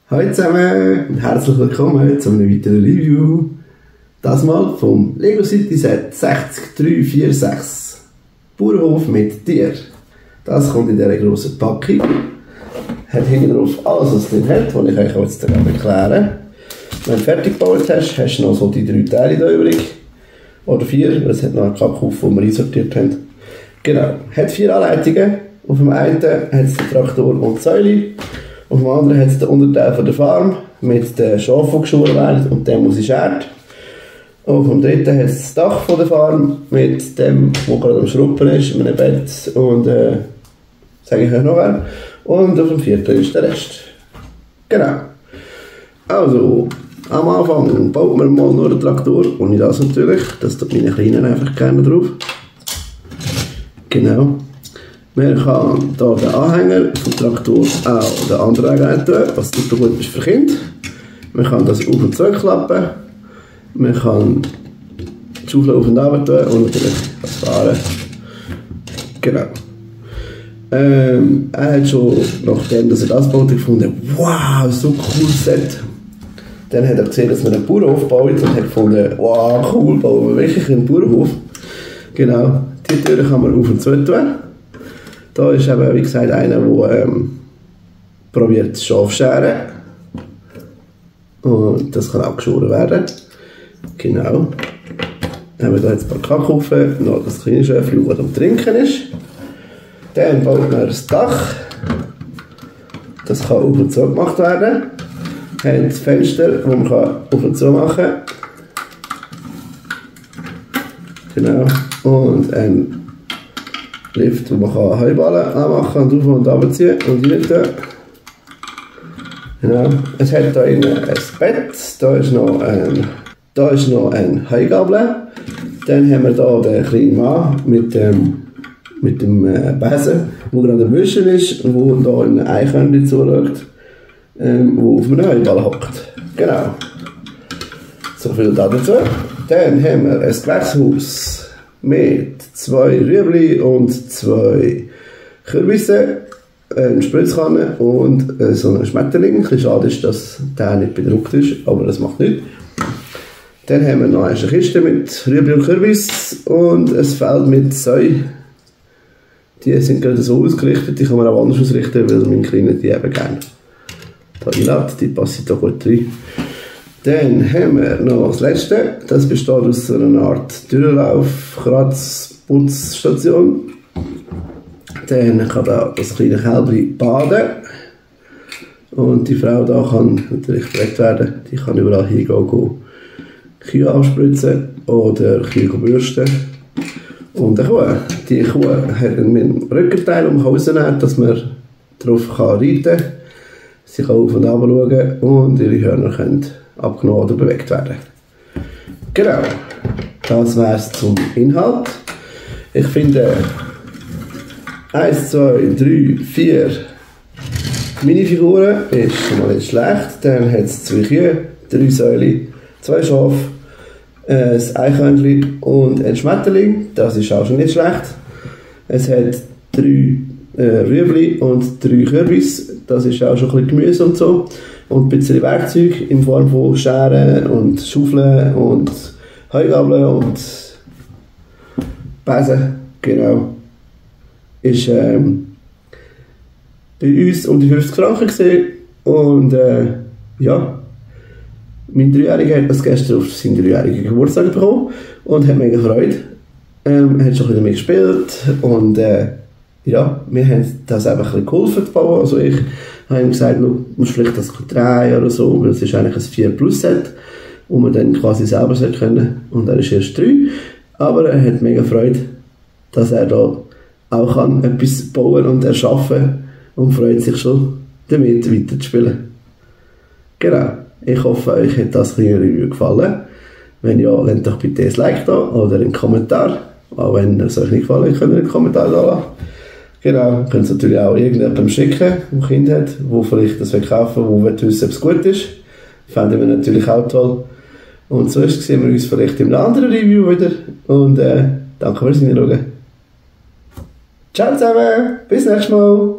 Hallo zusammen und herzlich willkommen zu einem weiteren Review. Das mal vom Lego City Set 60346 Bauernhof mit Tier. Das kommt in dieser grossen Packung. Hat hinten drauf alles, was es drin hat, was ich euch jetzt erklären. Wenn du fertig gebaut hast, hast du noch so die 3 Teile hier übrig. Oder 4, weil es hat noch einen Kackhaufen, den wir einsortiert haben. Genau, hat 4 Anleitungen. Auf dem einen hat es den Traktor und die Säule. Auf dem anderen hat es den Unterteil von der Farm mit den Schafen, die geschoren werden und dem, was sie schert. Und auf dem dritten hat es das Dach von der Farm mit dem, der gerade am Schruppen ist, mit einem Bett und sage ich euch noch. Und auf dem vierten ist der Rest. Genau. Also, am Anfang baut man mal nur den Traktor, ohne das natürlich. Das tut meine Kleinen einfach gerne drauf. Genau. Man kann hier den Anhänger vom Traktor auch den anderen reintun, was super gut ist für Kinder. Man kann das auf und zuklappen. Man kann die Schaufel auf und runter tun und natürlich das fahren. Genau. Er hat schon, nachdem dass er das baut, gefunden, wow, so cool Set. Dann hat er gesehen, dass man einen Bauernhof baut und hat gefunden, wow, cool, bauen wir wirklich einen Bauernhof. Genau, die Türen kann man auf und zu tun. Da ist eben, wie gesagt, einer, der probiert das Schaf zu scheren. Und das kann auch geschoren werden. Genau. Dann haben wir hier jetzt ein paar Kackhaufen, noch das kleine Schäfchen, das am Trinken ist. Dann baut man das Dach. Das kann auf und zu gemacht werden. Wir haben das Fenster, das man auf und zu machen kann. Genau. Und ein Lift, wo man Heuballen anmachen und auf und runterziehen und rein tun. Genau. Es hat hier ein Bett, da ist noch ein Heugabel. Dann haben wir hier den kleinen Mann mit dem Besen, der gerade am Wischen ist und wo hier ein Eichhörnchen zuschaut, wo auf einem Heuballen hockt. Genau. So viel dazu. Dann haben wir ein Gewächshaus mit 2 Rüebli und 2 Kürbisse, eine Spritzkanne und so einen Schmetterling. Ein bisschen schade ist, dass der nicht bedruckt ist, aber das macht nichts. Dann haben wir noch eine Kiste mit Rüebli und Kürbis und ein Feld mit Säu. Die sind gerade so ausgerichtet, die kann man auch anders ausrichten, weil meine Kleinen die eben gerne. Die passen da gut rein. Dann haben wir noch das letzte, das besteht aus einer Art Türenlauf, Kratz, Putzstation. Dann kann da das kleine Kälbchen baden. Und die Frau da kann natürlich gepflegt werden, die kann überall hingehen, Kühe abspritzen oder Kühe bürsten. Und eine Kuh, die Kuh hat einen Rückenteil um den Hals, dass man darauf reiten kann. Sie kann auf und ab schauen und ihre Hörner können abgenommen oder bewegt werden. Genau, das wäre es zum Inhalt. Ich finde 1, 2, 3, 4 Minifiguren ist schon mal nicht schlecht. Dann hat es 2 Kühe, 3 Säule, 2 Schafe, ein Eichhörnchen und ein Schmetterling. Das ist auch schon nicht schlecht. Es hat 3 Rüebli und 3 Kürbis. Das ist auch schon ein bisschen Gemüse und so. Und ein bisschen Werkzeug in Form von Scheren und Schaufeln und Heugabeln und Besen. Genau. Ist bei uns um die 50 Franken gesehen. Und ja, mein 3-Jähriger hat das gestern auf seinen 3-jährigen Geburtstag bekommen und hat mega Freude. Er hat schon damit gespielt und ja, wir haben das einfach ein bisschen geholfen zu bauen. Also ich habe ihm gesagt, du musst vielleicht das drehen oder so, weil es ist eigentlich ein 4-Plus-Set, wo man dann quasi selber können. Und er ist erst 3. Aber er hat mega Freude, dass er da auch kann etwas bauen und erschaffen und freut sich schon, damit weiterzuspielen. Genau. Ich hoffe, euch hat das kleine Review gefallen. Wenn ja, lasst doch bitte ein Like da oder einen Kommentar. Auch wenn es euch nicht gefallen hat, könnt ihr einen Kommentar da lassen. Genau, könnt es natürlich auch irgendjemandem schicken, der ein Kind hat, der vielleicht das kaufen will, der wissen, ob es gut ist. Fänden wir natürlich auch toll. Und sonst sehen wir uns vielleicht in einem anderen Review wieder. Und danke fürs Hinschauen. Ciao zusammen, bis nächstes Mal.